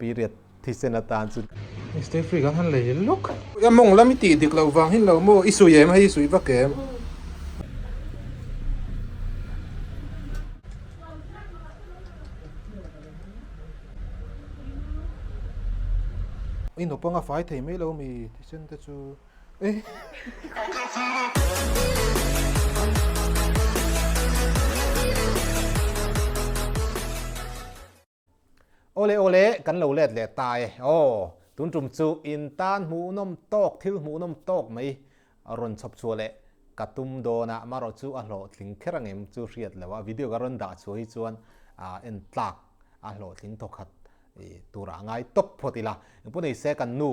period thisen atan chu. Stay free kan han lei lawk. A mawng lam i tih dik loh vang hin lo maw? I sui em hei i sui vak em? I naupang a fai thei mai lo mi thisen te chu. Awle awle kan lo let leh ta e aw tun tum chu in tan hmuhnawm tawk thil hmuhnawm tawk mai rawn chhawp chhuah leh ka tum dawn a marawh chu a hlawhtling kher ang em chu hriat lo a video ka rawn dah chhuah hi chuan en tlak a hlawhtling thawkhat turah ngai tawp phawt ila engpawh ni se kan nu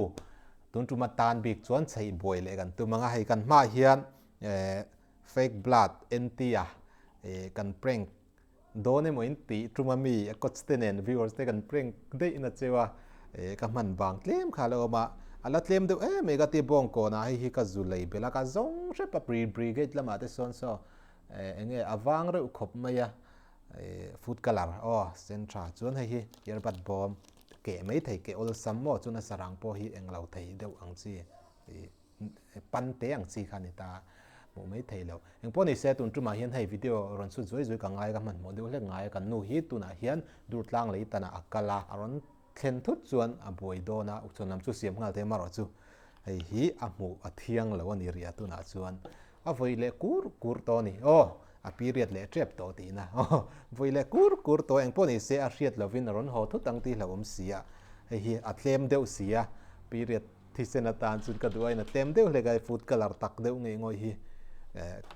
tun tum atan bik chuan chheih buai leh kan tum ang a hei kan hmaah hian fake blood entia kan prank Dawn emaw in tih tum a mi a coach te nen viewers te kan prank daih na cheu a, eh ka hman vang tlem kha a la awm a, a la tlem deuh em mai ka ti bawng kawn ah hei hi ka zu lei belh a ka zawng hrep a pre brigade lamah te sawn saw eh enge a vang reuh khawp mai a, eh food colour aw sen tha chuan hei hi earbud bawm keh mai thei keh awlsam maw chuan a sarang pawh hi englo thei deuh ang chi ih. pan te ang chi kha a ni ta hmuh mai thei lo. Engpawh ni se tun tumah hian hei video rawn chhut zuai zuai ka ngai a, ka hmanhmawh deuh hlek ngai a, kan nu hi tunah hian Durtlang lei tanah a kal a, a rawn thlen thut chuan a buai dawn a, ukchhawn lam chu siam nghal thei a, marawh chu hei hi a hmuh a thiang lo a ni rih a tunah chuan a vawi leh kur kur tawh a ni aw a period leh tep tawh tihna aw vawi leh kur kur tawh engpawh ni se a hriat lovin a rawn haw thut ang tih hlauhawm si a, hei hi a tlem deuh si a period Thisen atan chuan ka duh a, in a tlem deuh hlek a, food colour tak deuh ngei ngawih hi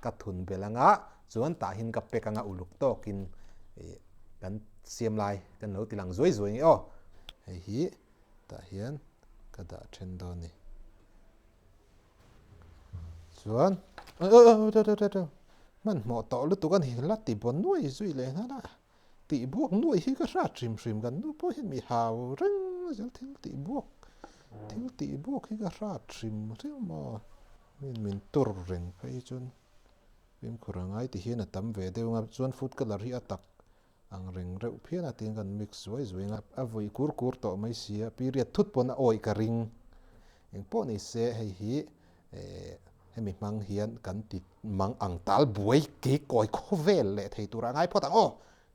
ka thun belh anga chuan tah hin ka pack anga uluk tawkin kan siam lai kan lo ti lang zuai zuai nge aw. Hei hi tah hian ka dah then dawn a ni. Chuan hmanhmawh tawh lutuk a ni, la ti bawn nuai zui leh nghal a. Tih buak nuaih hi ka hrat hrim hrim kan nu pawh hian mi hau reng zel thil tih buak thil tih buak hi ka hrat hrim hrim a min min tur reng phei hi chuan fimkhur a ngai ti hian a tam ve deuh ang a chuan food colour hi a tak ang reng reuh phian a tiin kan mix zuai zuai ang a a vawi kur kur tawh mai si a period thut pawn a awih ka ring engpawh ni se hei hi eh hemi hmang hian kan ti Mang ang tal buai kei kawi khawvel leh thei tura ngai phawt ang aw,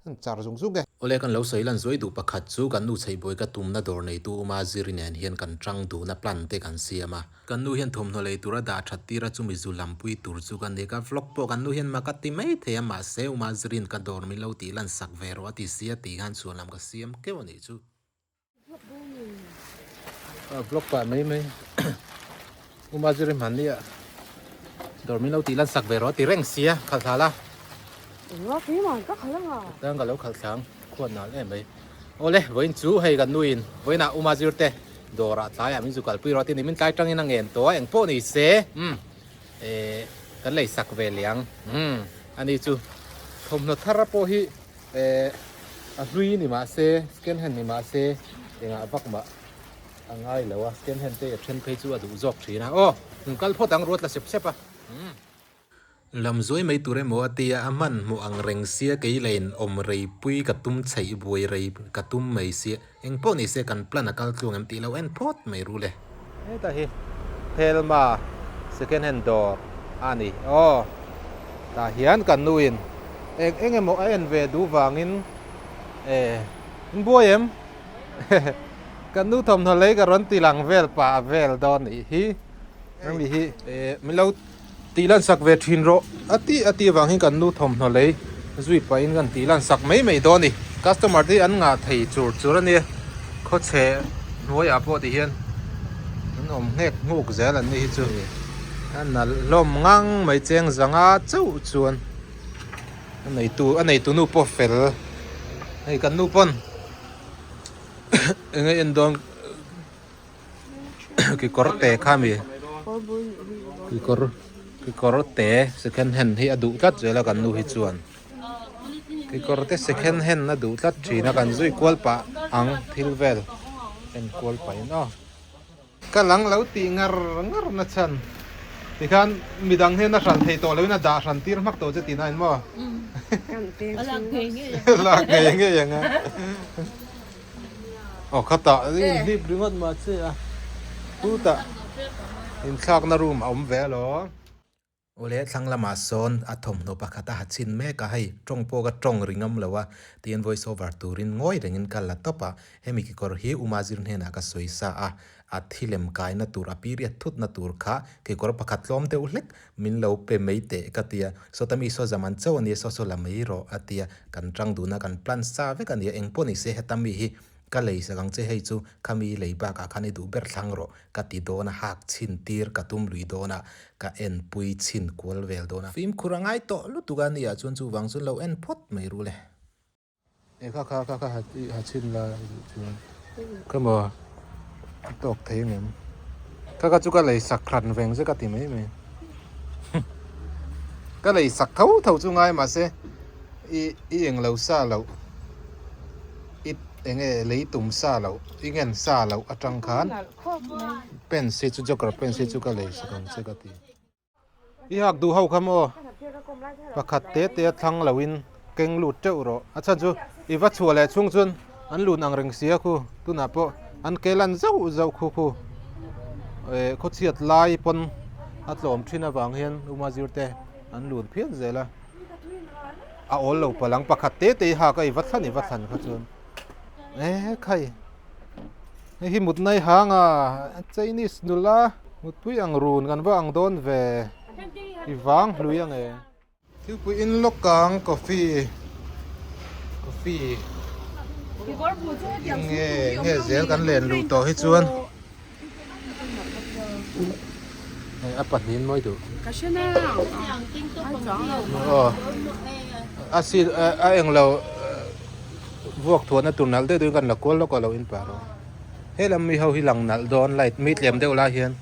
an char zung zung e. Awle kan lo sawi lan zuai duh pakhat chu kan nu chheihbuai ka tumna dawr neitu uma ziri nen hian kan tang duhna plan te kan siam a. Kan nu hian thawmhnaw lei tura dah that tir a chumi zu lampui tur chu ka ni. Ka vlog pawh kan nu hian mak a ti mai thei a mahse uma zirin ka dawr min lo tih lan sak ve rawh a ti sia tih khan chhuan lam ka siam keuh a nih chu. Vlog pah mai mai Uma zir i hman nia dawr min lo tih lan sak ve rawh a ti reng sia khalh thla la tang ka lo khalh thlang khuat nal em mai awle vawiin chu hei kan nuin vawiinah Uma zir te dawrah tlaiah min zu kalpui rawh a ti ni min tlai tangin a ngen tawh a engpawh ni se umm eh kan lei sak ve liang umm ani chu thawmhnaw thar pawh hi Eh a hlui ni mah se second hand ni mah se engah vak mah a ngai lo a second hand te a then phei chu a duh zawk thin a aw hun kal phawt ang ruat la sep sep a umm. Lam zuai mai tur emaw a tia a hman hmuh ang reng sia kei lain awm rei pui ka tum chheih buai rei ka tum mai sia Engpawh ni se kan plan a kal tluang em tih lo en phawt mai ru le. Heta hi Thelma second hand dawr a ni aw. Tah hian kan nu in eng eng emaw a en ve duh vangin eh in buai em? Kan nu thawmhnaw lei ka rawn ti lang vel pah vel dawn nih hi. Rami hi eh min lo tih lan sak ve thin rawh a tih a tih avang hian kan nu thawmhnaw lei zui pahin kan tih lan sak mai mai dawn a ni customer te hi an ngah thei chur chur a nia khawchhe hnuaiah pawh ti hian an awm nghek nghuk zel an ni hi chu a nalh hlawm ngang mai cheng zanga chauh chuan a neitu a neitu nu pawh fel hei kan nu pawn eng nge en dawn. Kekawr te kha mi kekawr kekawr te second hand hi a duh tlat zel a kan nu hi chuan kekawr te second hand a duh tlat thin a kan zui kual pah ang thil vel en kual pah in aw. Ka lang lo tih ngar ngar na chhan tikhan midang hian a hran thei tawh loin a dah hran tir hmak tawh che tihna in maw lak ngei ngei ang a. Aw khatah inhlip ringawt mah che a, chutah inthlakna room a awm ve alawm. Awle thlang lamah sawn a thawmhnaw pakhat a ha chhin mek a, hei tawng pawh ka tawng ri ngam lo a, tiin voice over turin ngawi rengin ka la tawp a, hemi kekawr hi Uma zir hnenah ka sawi sa a, a thilem kaina tur a period thutna tur kha kekawr pakhat tlawm deuh hlek min lo pe mai teh ka ti a, sawta mi saw zaman chauh a nia saw saw la mai rawh a ti a, kan tang dun a kan plan sa vek a nia, engpawh ni se heta mi hi Ka lei sak ang che hei chu khami lei bakah khan i duh ber thlang rawh ka ti dawn a, hak chhin tir ka tum lui dawn a, ka en pui chhin kual vel dawn a. Fimkhur a ngai tawh lutuk a nia chuan chuvang chuan lo en phawt mai ru le. E kha kha kha kha ha chhin la i duh chuan ka maw a tawk thei ang em? Kha kha chu ka lei sak hran veng che ka ti mai mai. Ka lei sak tho tho chu ngai mahse i i englo sa loh. I enge lei tum sa loh i ngen sa loh atang khan pants hi chu joker pants hi chu ka lei sak ang che ka ti. I hak duh ho kha maw pakhat te te a thlang lo in keng lut teuh rawh a chhan chu i va chhuah leh chhung chuan an lun ang reng sia khu tunah pawh an ke lan zauh zauh khu khu eh khawchhiat lai pawn a tlawm thin avang hian uma zir te an lun phian zel a. A awl lo palang pakhat te te ha ka i va thlan i va thlan kha chuan e khai hei hi mut nai hang a Chinese nula mutpui ang run kan va ang dawn ve i vang hlui ang e. Thilpui in lawk ang coffee coffee nge nge zel kan len luh tawh hi chuan. Hei a pahnihin mawi duh. Ka hre na Aw a si a englo vuak thuahna tur nalh deuh deuhin kan la kual lawk a lo in pah rawh. He lam mi ho hi lang nalh dawn light mi tlem deuh lai hian.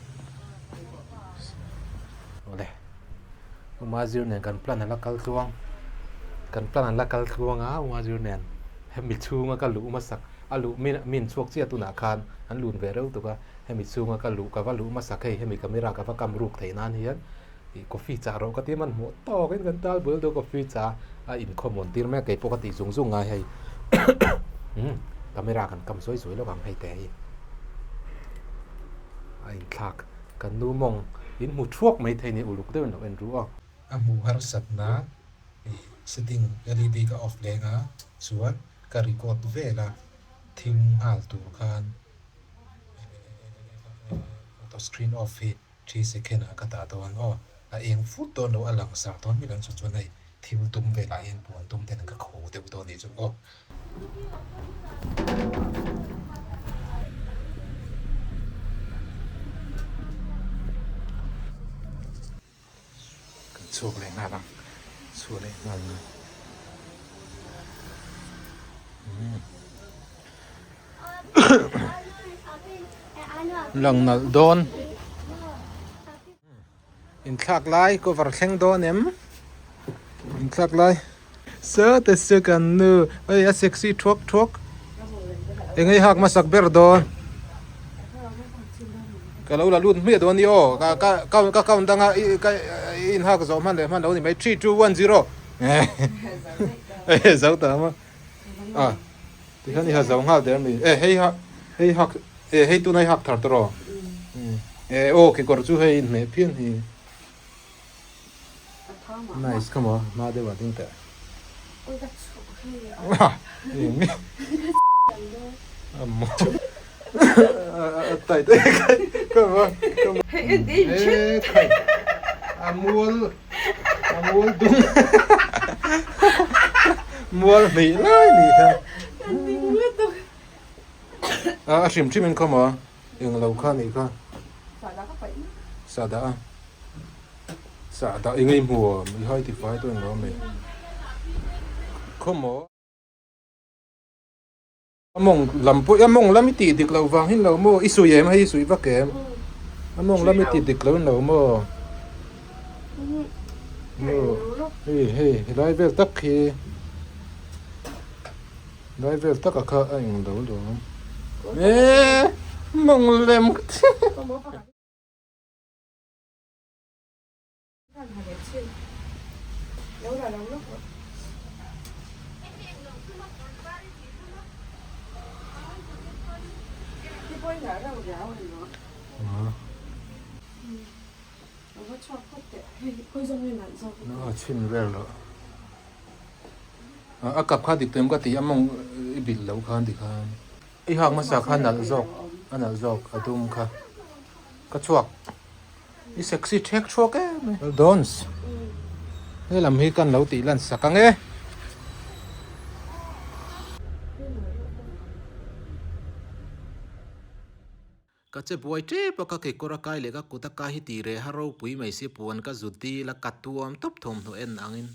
Awle Uma zir nen kan plan a la kal tluang kan plan a la kal tluang a Uma zir nen hemi chhunga ka luh hmasak a luh min min chhuak chiah tunah khan an lun ve reuh tuk a hemi chhunga ka luh ka va luh hmasak hei hemi camera ka va kam ruk theih nan hian ih coffee chah rawh ka ti a hmanhmawh tawkin kan tal bul deuh coffee chah a inkhawm tir mek keipawh ka tih zung zung ngai hei umm camera kan kam zuai zuai lawk ang hei te hi a inthlak kan nu mawng in hmu thuak mai thei ni uluk deuhin lo en ru a. A hmuh harsatna ih setting led ka off leng a chuan ka record vel a thim nghal tur khan auto screen off hi 3 second ah ka dah dawn aw a eng fut dawn lo a lang sar dawn mi lo chu chuan hei thil dum velah hian puan dum ten ka kho deuh dawn anih chu aw. Kan chhuak leh nghal ang chhuah leh nghal ang lang nalh dawn inthlak lai cover thleng dawn em inthlak lai sa te se kan nu hei a sexy thuak thuak eng hei hak hmasak ber dawn ka lo la lut hmiah dawn a ni aw ka ka ka count danga i ka i inhak zawh hman leh hman lo a ni mai three two one zero e zo ta maw a tikhian i ha zo nghal der a mi e hei ha hei hak e hei tuna i hak thar tawh rawh e aw kekawr chu hei inhmeh phian hi. Nice kha maw hma deuh ah ding teh. A mual a mual dung mual hnih lai nih kha. A hrim hrim in khaw maw englo kha nih kha. Sahdah a. Sahdah i ngei hmu awm i hai ti fai tawh englo mai. Khaw maw. A mawng lam pawh a mawng lam i tih dik loh vang hin lo maw i sui em hei i sui vak em a mawng lam i tih dik loh in lo maw hei hei helai vel tak khi Lai vel taka kha a eng lo lawm. Eee mawng lem ka ti. A chhin vel loh. A kap kha dik tawh em ka ti a mawng i bilh loh khan tikhan i hak hmasa kha a nalh zawk a nalh zawk a dum kha ka chhuak i sexy thek thuak em mai. Dons he lam hi kan lo tih lan sak ang e. Ka che buai tep a, ka kekawr a kai leh ka kut a kai hi tih reh a ropui mai si puan ka zu dil a, ka tuam tawp thawmhnaw en angin.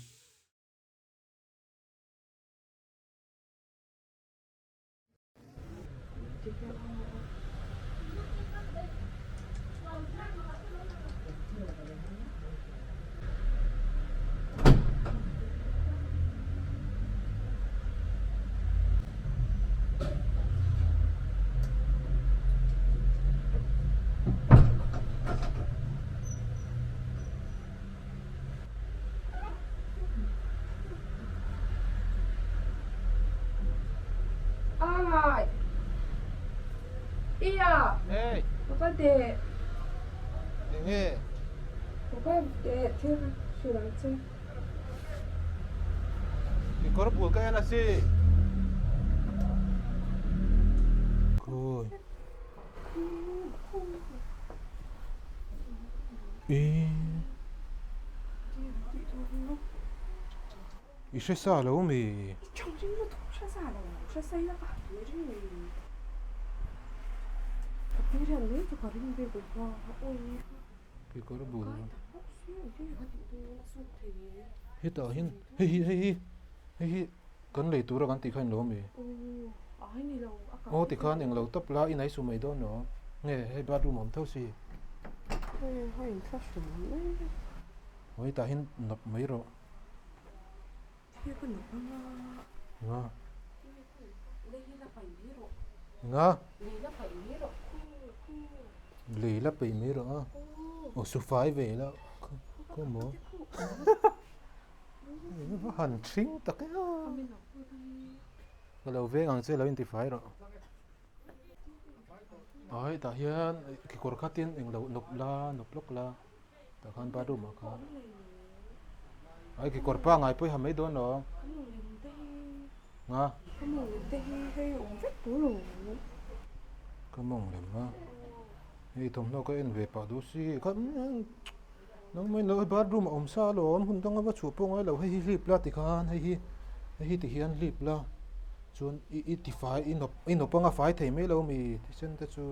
Kekawr bul ka en a si. Khawi. I hre sa lo mi? Kekawr bul. Hetah hian hei hi hei hi hei hi kan lei tura kan tih kha englo ami? Aw tikhan englo tawp la i naisu mai dawn lo nge hei bathroom a awm tho si. Aw hetah hian nawp mai rawh. Nga. Nga. Lei la peih mai rawh a. Aw su fai ve la khaw maw. Va han hring tak e a. Ka lo veng ang che lo inti fai rawh. Aw hetah hian kekawr khatin englo nawp la nawp lawk la. Tah khan bathroom ah khan ai kekawr pangai pawh i ha mai dawn lo nga Ka mawng lem te hi hei awm vek tur lo Ka mawng lem a hei thawmhnaw ka en ve pah duh si kha nangmah in lo bathroom a awm sa alawm hun danga va chhuah pawh ngai lo hei hi hlip la tikhan hei hi hei hi tihian hlip la chuan i i tifai i nawp i nawp anga fai thei mai lo mi thisen te chu.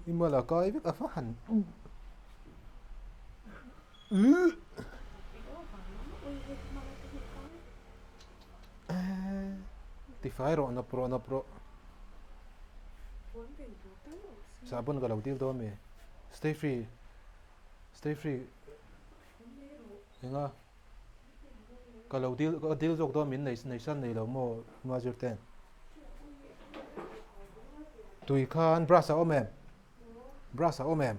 I mala kai vek a va han Tifai rawh nawp rawh nawp rawh Sahbawn ka lo dil dawn mi Stay free Stay free Enga Ka lo dil ka dil zawk dawn min nei nei san nei lo maw hma zir ten. Tui khan brush a awm em? Brush a awm em?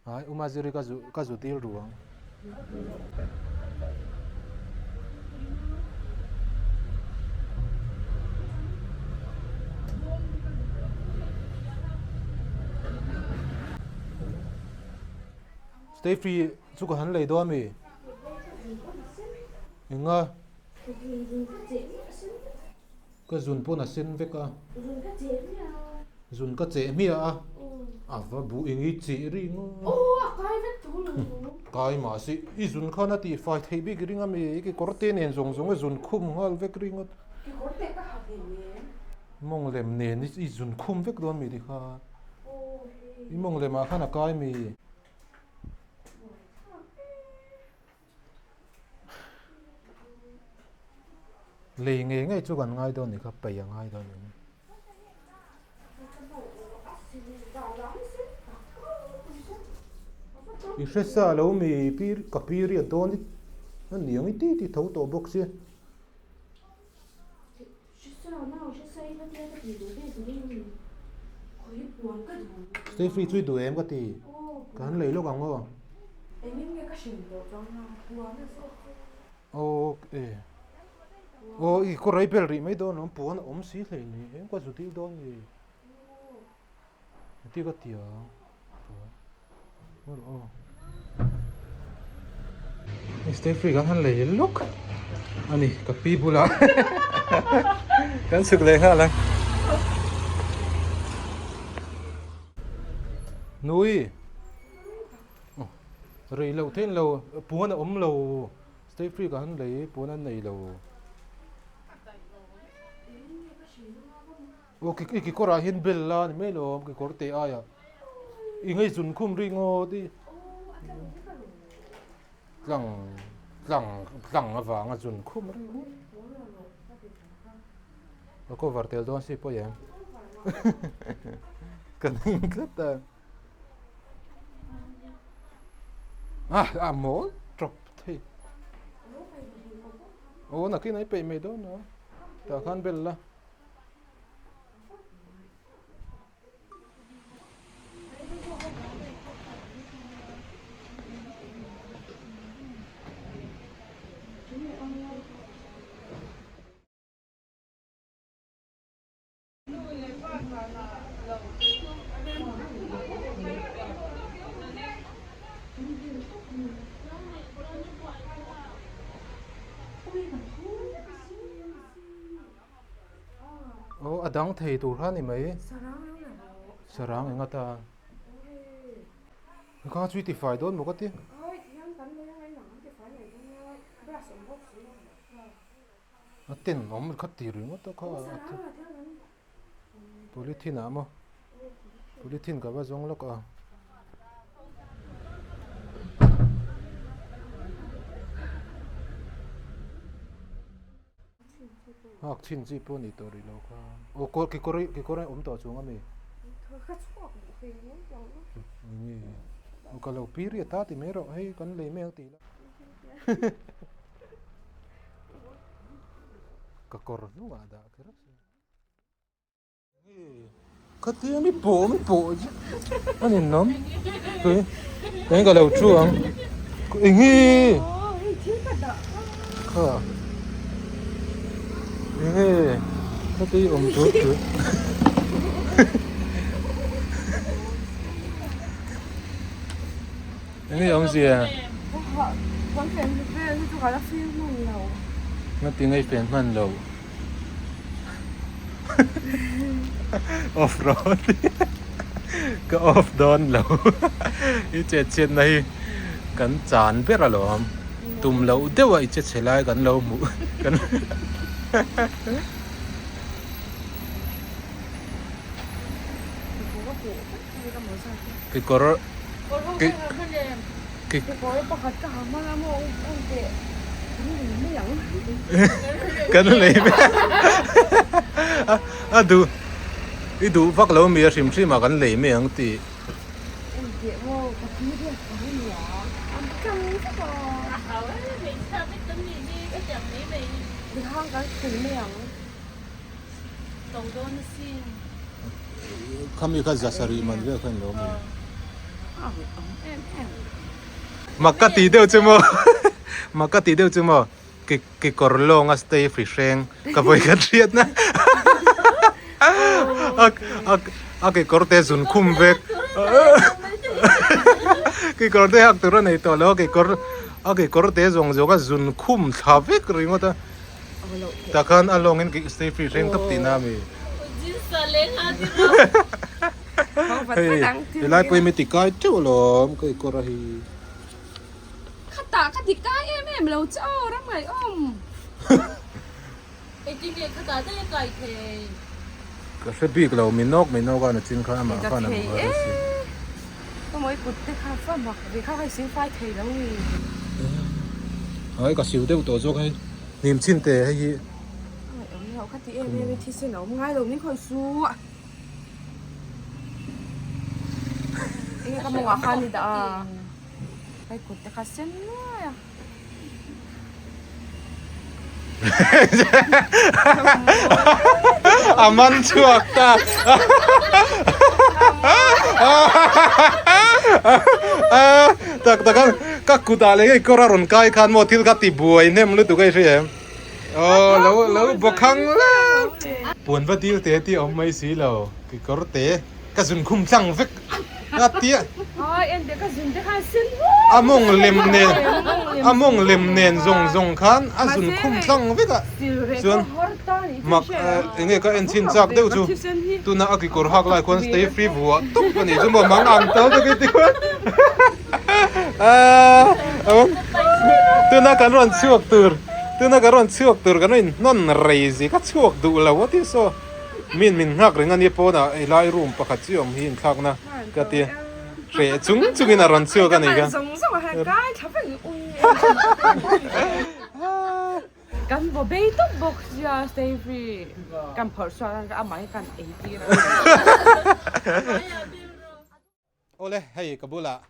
Ai uma ziri ka zu ka zu dil ru ang. Stay free chu ka han lei dawn ami? Enga? Ka zun pawn a sen vek a. Zun ka cheh hmiah a. A va buh eng i cheh ring a. Kai mahse i zun khan a tihfai theih bik ring ami? I kekawr te nen zawng zawng a zun khum nghal vek ring a. Mawng lem nen i zun khum vek dawn mi tikhan. I mawng lemah khan a kai mi. Lei ngei ngei chu kan ngai dawn ni kha paih a ngai dawn ni. I hre sa lo mi pi ka period dawn i a niang i ti ti tho tawh bawk sia. Stay free chu i duh em ka ti ka han lei lawk ang aw. Aw. e aw i kawr ei bel rih mai dawn lawm puan a awm si hlei ni eng ka zu dil dawn ni ti ka ti ang aw stay free kan han lei lawk ani ka pi bula kan chhuk leh nghal ang nui Rei loh theih lo, puan a awm lo, stay free ka han lei, puan an nei lo. Aw i kekawr ah hian bel la ni mai lo awm kekawr te aiah i ngaihzun khum ri ngawt i tlang tlang tlang avanga zun khum ri ngawt a cover tel dawn si pawh em ka ning tlat a. Ah a mawl tawp thei aw nakin ai peih mai dawn a tah khan bel la. Aw a dang thei tur kha ni mai sarang eng atan kha chu i tifai dawn maw ka ti. A ten awm kha ti ringawt a kha polythene ah maw polythene ka va zawng lawk a. Nghak chhin chi pawh ni tawh rih lo kha aw kawr kekawr kekawr a awm tawh chuang ami enge aw ka lo period a ti mai rawh hei kan lei mai ang tih la. Ka kawr hnungah dah kher a Khatia mi pawh mi pawh a ni nawm tui eng ka lo thu ang eng hi kha eng nge khatia awm tur chu Eng nge awmzia? Ngati ngei fen hman lo. Off road. Ka off dawn lo. I chet chhiat na hi kan chan ber alawm. Tum loh deuh a i che chhe lai kan lo hmuh. Kekawr Kan lei mai a duh i duh vak lo mi a hrim hrim ah kan lei mai ang tih. Khami kha za sarih man vel kha ni lo mi. Mak ka tih deuh chu maw mak ka tih deuh chu maw kekawr lawng a stay free hreng ka vawi khat hriat na a kekawr te zun khum vek kekawr te hak tur a nei tawh lo a kekawr a kekawr te zawng zawng a zun khum thla vek ringawt a. Tah khan a lawngin stay free hreng tawp tihna a mi. Hei helai pawh hi mi ti kai teuh alawm ka kawr a hi. Khatah ka ti kai em em lo che aw ram ngaihawm. Engtin nge khatah daih a kai thei? Ka hre bik lo mi nawk mi nawk a na chin kha amah khan a hmu a si. Ka mawi kut te kha fa mak ve kha hei sil fai thei lo ni. Hai ka sil deuh tawh zawk hei. Hnim chhin te hei hi. Ai awm lo kha ti em em i thisen a awm ngai lo min khawi su. Enge ka mawngah khan i dah a. Hei kut te kha sen nuai a. A man chhuak ta. Tak tak a ka kutah leh ngei kawr a rawn kai khan maw thil kha ti buai hnem lutuk a i hria em? Aw lo lo bawkhang lek. Puan va dil te tih a awm mai si lo kekawr te ka zun khum tlang vek a tia. A mawng lem nen a mawng lem nen zawng zawng khan a zun khum tlang vek a chuan mak eng nge ka en chhin chak deuh chu tuna a kekawr hak lai khuan stay free vuah tawp a ni chu maw mang ang to te ti khuan tuna kan rawn chhuak tur tuna kan rawn chhuak tur kan rawn inhnawn rei zi ka chhuak duh lo a ti saw min min nghak reng a nia pawnah helai room pakhat chi awm hi inthlakna ka ti hreh chung chungin a rawn chhuak a ni kha. Kan vaw bei tawp bawk sia stay free kan phawrh chhuak a amah hi kan ei tir a. Awle hei ka bulah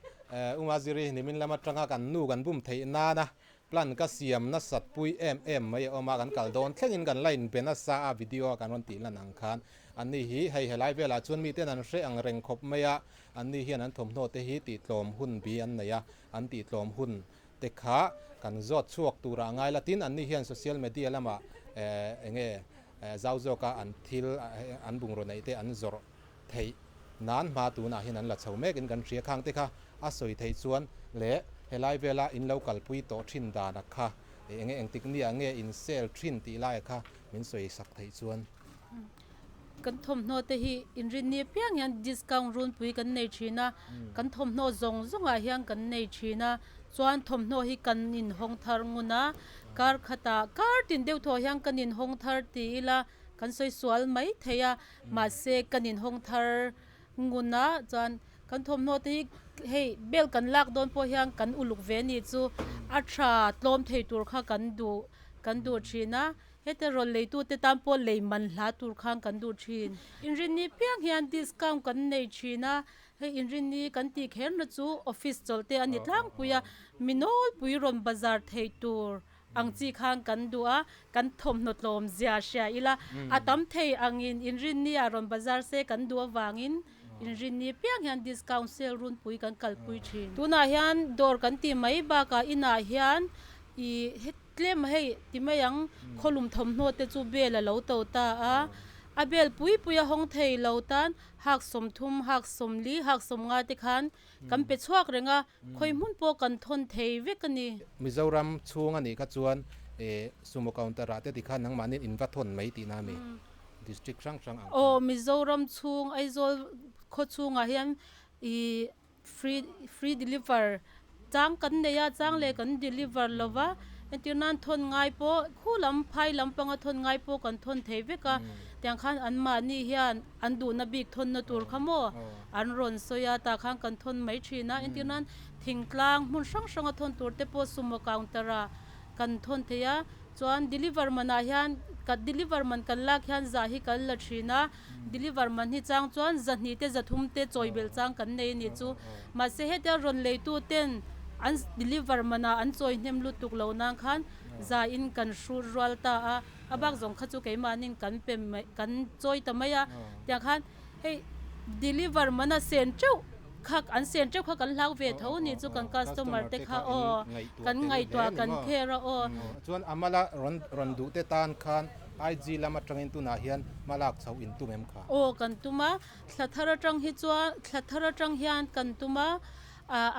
Umaziri nimin lam atanga kan nu kan bum theih nana plan ka siam nasat pui em em mai a awm a, kan kal dawn thlengin kan la inbe nasa a video a kan rawn tih lan ang khan anni hi hei helai velah chuan miten an hre ang reng khawp mai a, anni hian an thawmhnaw te hi tihtlawm hun bi an nei a, an tihtlawm hun te kha kan zawt chhuak turah a ngai la tin anni hian social media lamah eng nge zau zawka an thil an bungraw neih te an zawrh theih nan hma tunah hian an la chho mek in kan hria khang te kha a sawi theih chuan leh helai vela in lo kalpui tawh thin dana kha eng nge engtik nia nge in sel thin tih laia kha min sawi sak theih chuan. Kan thawmhnaw te hi inrinni apiang hian discount runpui kan nei thin a, kan thawmhnaw zawng zawngah hian kan nei thin a, chuan thawmhnaw hi kan inhawng thar ngun a, kar khatah kar tin deuh thawh hian kan inhawng thar ti ila kan sawi sual mai thei a, mahse kan inhawng thar ngun a, chuan kan thawmhnaw te hi hei bel kan lak dawn pawh hian kan uluk ve a ni chu a tha tlawm thei tur kha kan duh kan duh thin a. Heta rawn leitute tan pawh lei man hla tur khan kan duh thin. Inrinni piang hian discount kan nei thin a, hei inrinni kan tih kherna chu office chawlh te a ni tlangpui a, mi nawlpui rawn bazar theih tur ang chi khan kan duh a, kan thawmhnaw tlawm zia hria ila a tam thei angin inrinni ah rawn bazar se kan duh avangin inrinni piang hian discount sale runpui kan kalpui thin. Tunah hian dawr kan tih mai bakah inah hian ih. Tlem hei ti mai ang, khawlum thawmhnaw te chu bel a lo to ta a, a bel pui pui a hawng thei lo tan hak 30, hak 40, hak 50 te khan kan pe chhuak reng a, khawi hmun pawh kan thawn thei vek a ni. Mizoram chhung a nih kha chuan sumo counter ah te tikhan nangmahni in va thawn mai tihna a mi? District hrang hrang ang khan. Aw, Mizoram chhung Aizawl khaw chhungah hian ih Free free deliver chang kan nei a, chang leh kan deliver lo va, entir nan thawn ngai pawh khu lam phai lam panga thawn ngai pawh kan thawn thei vek a, tiang khan an mahni hian an duhna bik thawnna tur kha maw an rawn sawi a, tah khan kan thawn mai thin a, entir nan thingtlang hmun hrang hranga thawn tur te pawh sumo counter ah kan thawn thei a, chuan deliver manah hian ka deliver man kan lak hian zah hi kan la thin a. Deliver man hi chang chuan 200 te 300 te chawi belh chang kan nei a nih chu. Mahse hetia rawn leitu ten an deliver manah an chawi hnem lutuk lo nan khan za in kan hrut rual ta a, a bak zawng kha chu keimahnin kan pe mai kan chawi ta mai a. Tiang khan hei deliver mana sen teuh kha an sen teuh kha kan hlau ve tho a nih chu kan customer te kha aw kan ngaihtuah kan care a aw. Chuan a mala rawn rawn duh te tan khan IG lam atangin tunah hian hma lak chhoh in tum em kha? Aw kan tum a, thla thar atang hi chuan thla thar atang hian kan tum a,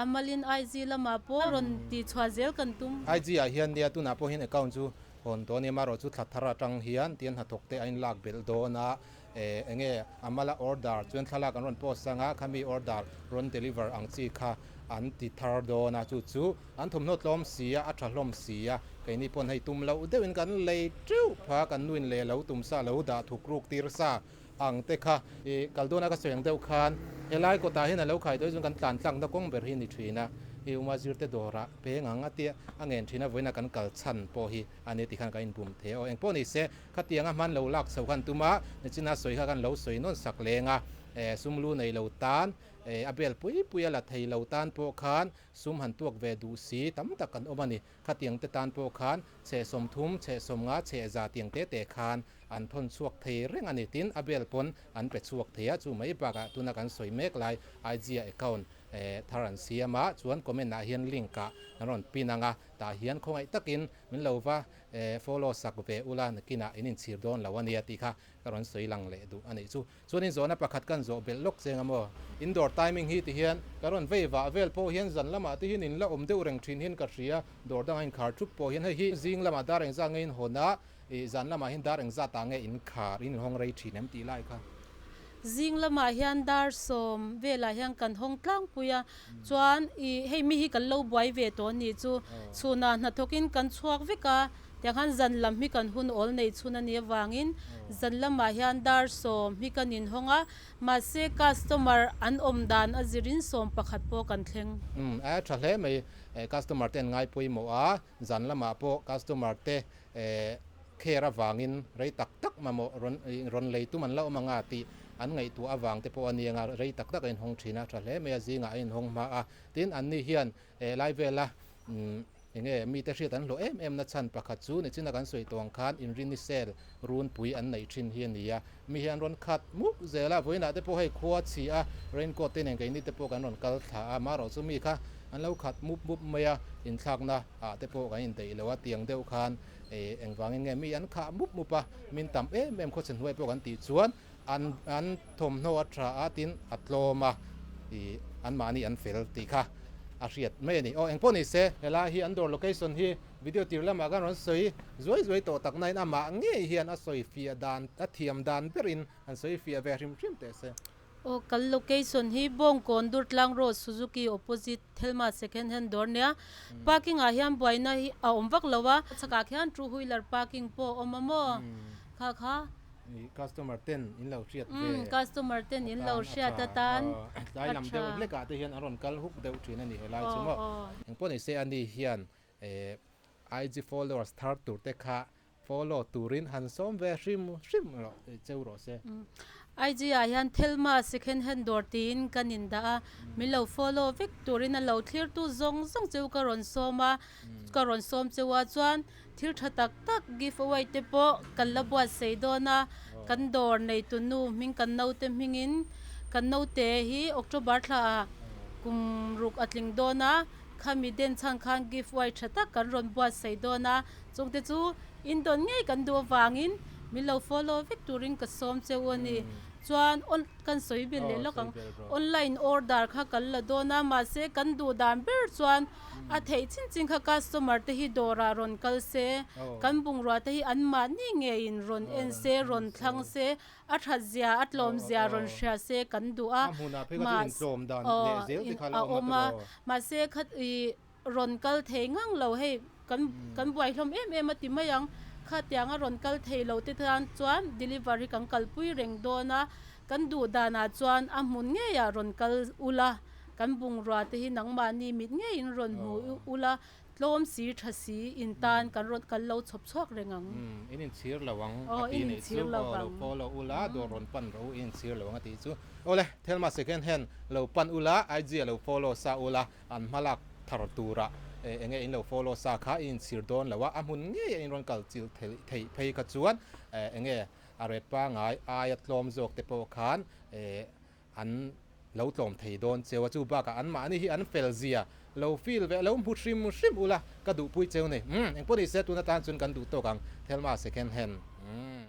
a malin IG lamah pawh rawn tih chhuah zel kan tum. IG ah hian nia tunah pawh hian account chu hawn dawn nia marawh chu thla thar atang hian tian hnathawk te a in lak belh dawn a, enge a mala order chuan thlalak an rawn post anga khami order rawn deliver ang chi kha an ti thar dawn a chu chu An thawmhnaw tlawm si a, a tha hlawm si a, keini pawn hei tum loh deuhin kan lei teuh pha, kan nuin leh lo tum sa lo dah thuk ruk tir sa ang te kha. I kal dawna ka sawi ang deuh khan helai kawtah hian a lo khai dawi chuan kan tlan tlakna kawng ber hi a ni thin a, i uma zirte dawrah peng ang a tia a ngen thin a, vawiina kan kal chhan pawh hi a ni tikhan kan inbum thei a, aw engpawh ni se khatianga hman lo lak chho khan tum a, nichina sawi kha kan lo sawi nawn sak leng a, sumlu nei lo tan a bel pui pui a la thei lo tan pawh khan Sum han tuak ve duh si tam tak kan awm a ni. Khatiang te tan pawh khan chhe 30, chhe 50, chhe 100 tiang te te khan an thawn chhuak thei reng a ni. Tin, a bel pawn an pe chhuak thei a, chu mai bakah tuna kan sawi mek lai IG-a account thar an siam a, chuan comment ah hian link ah an rawn pin ang a, tah hian khawngaih takin min lo va follow sak ve ula nakinah in inchhir dawn lo a nia tih kha ka rawn sawi lang leh duh a nih chu. Chuanin zawhna pakhat kan zawh belh lawk cheng a maw? In dawr timing hi ti hian ka rawn vei vah vel pawh hian zan lamah te hian in la awm deuh reng thin hian ka hria, dawr dangah inkhar thup pawh hian hei hi zing lamah dar engzat nge in hawn a, ih zan lamah hian dar engzat ah nge in khar, in inhawng rei thin em tih lai kha. Zing lamah hian dar sawm velah hian kan hawng tlangpui a, chuan ih hei mi hi kan lo buai ve tawh a nih chu, chhunah hnathawkin kan chhuak vek a, Tiang khan zan lam hi kan hun awl nei chhun a nih avangin zan lamah hian dar sawm hi kan inhawng a, mahse customer an awm dan a zirin sawm pakhat pawh kan thleng. Umm a tha hle mai, customer te an ngai pawimawh a, zan lamah pawh customer te care avangin rei tak tak mamawh rawn rawn lei tum an la awm anga tih an ngaihtuah avang te pawh a nia rei tak tak a inhawng thin a, tha hle mai a, zingah a inhawng hma a, tin anni hian lai vela umm Enge mite hriat an hlawh em em na chhan pakhat chu nichina kan sawi tawh ang khan inrini sel runpui an neih thin hi a ni a, mi hi an rawn khat mup zel a, vawiinah te pawh hei khua chhi a raincoat te nen keini te pawh kan rawn kal thla a, marawh chu mi kha an lo khat mup mup mai a, inthlakna ah te pawh kan indaih lo a, tiang deuh khan engvangin nge mi an khah mup mup a, min tam em em khawchhe hnuai pawh kan tih chuan an an thawmhnaw a tha a tin a tlawm a ih anmahni an fel tih kha a hriat mai a ni. Aw engpawh ni se helai hi an dawr location hi video tir lamah khan rawn sawi zuai zuai tawh tak nain amah ngei hian a sawi fiah dan a thiam dan berin an sawi fiah ve hrim hrim teh se. Aw kan location hi Bawngkawn Durtlang Road Suzuki opposite Thelma second hand dawr nia parking ah hian buaina hi a awm vak lo a chhakah khian two wheeler parking pawh a awm a maw kha kha. Customer ten in lo hriat ve Customer ten in lo hriat atan tlai lam deuh hlek ah te hian an rawn kal huk deuh thin a ni helai chu maw. Engpawh ni se ani hian IG followers thar tur te kha follow turin han sawm ve hrim hrim rawh cheu rawh se. IG ah hian Thelma second hand dawr tiin kan in dah a, min lo follow vek turin a lo thlir tu zawng zawng cheu ka rawn sawm a, ka rawn sawm cheu a chuan Thil tha tak tak give away te pawh kan la buatsaih dawn a, kan dawr neitu nu hming kan naute hmingin kan naute hi October thla ah kum ruk a tling dawn a, khami den chhan khan give away tha tak kan rawn buatsaih dawn a, chungte chu in dawn ngei kan duh avangin min lo follow vek turin ka sawm che u a ni. Chuan on kan sawi belh leh lawk ang, online order kha kan la dawn a, mahse kan duh dan ber chuan A theih chin chin kha customer te hi dawrah rawn kal se, kan bungrua te hi anmahni ngeiin rawn en se, rawn thlang se, a that zia, a tlawm zia rawn hria se kan duh a, mahse a awm a, mahse kha ih rawn kal thei ngang lo hei kan kan buai hlawm em em a ti mai ang, khatianga rawn kal thei lo te tan chuan delivery kan kalpui reng dawn a, kan duh danah chuan a hmun ngeiah rawn kal ula. Kan bungrua te hi nangmahni mit ngeiin rawn hmu ula, tlawm si tha si in tan kan rawn kal lo chhawp chhuak reng ang. Umm, in inchhir lo ang a ti nih chu, aw lo follow ula, dawr rawn pan rawh u, in inchhir lo ang a tih chu. Awle, Thelma second hand lo pan ula, IG a lo follow sa ula, an hmalak thar tura eng nge in lo follow sa kha i inchhir dawn lo a, a hmun ngei a in rawn kal chilh theih phei kha chuan eng nge a ret pangai aia tlawm zawk te pawh khan An lo tlawm thei dawn cheu a, chu bakah anmahni hi an fel zia lo feel ve lo hmu hrim hrim ula ka duhpui cheu ni. Umm engpawh ni se tun atan chuan kan duh tawk ang Thelma second hand. Umm.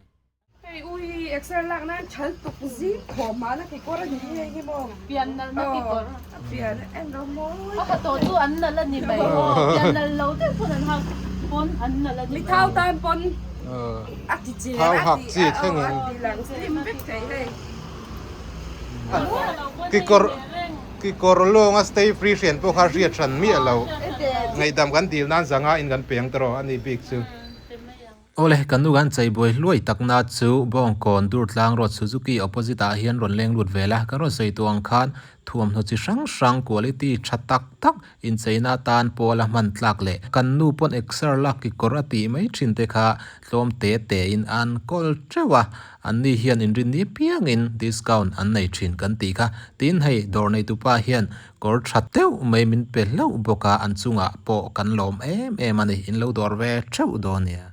Hei u hi exer lak nan thal tuk zing khawm mah na kekawr a ni hei hi maw. Pian nal na kekawr. A pian en lo mawi. A ha tawh chu an nal a ni mai maw. Pian nal lo deuh pawn an hak pawn an nal a ni mai. Mi thau tan pawn a ti cher a ti a ti lang slim vek thei hei. Kekawr kekawr lawnga stay free hrian pawh kha hriat hran miah lo. Ngaihdam kan dil nan zanga in kan peng tawh a ni bik chu. Awle, kan nu kan cheibuai hluai takna chu Bawngkawn Durtlang Road Suzuki opposite ah hian rawn leng lut vel a, kan rawn sawi tawh ang khan thuamhnaw chi hrang hrang quality tha tak tak incheina atan pawl a hman tlak leh kan nu pawn exer lak kekawr a tih mai thin te kha tlawm te te in an kawl teuh a, Anni hian inrinni piangin discount an nei thin kan tih kha. Tin, hei dawr neitupa hian kawr tha deuh mai min pe hlauh bawk a, an chungah pawh kan lawm em em a ni. In lo dawr ve theuh dawn nia.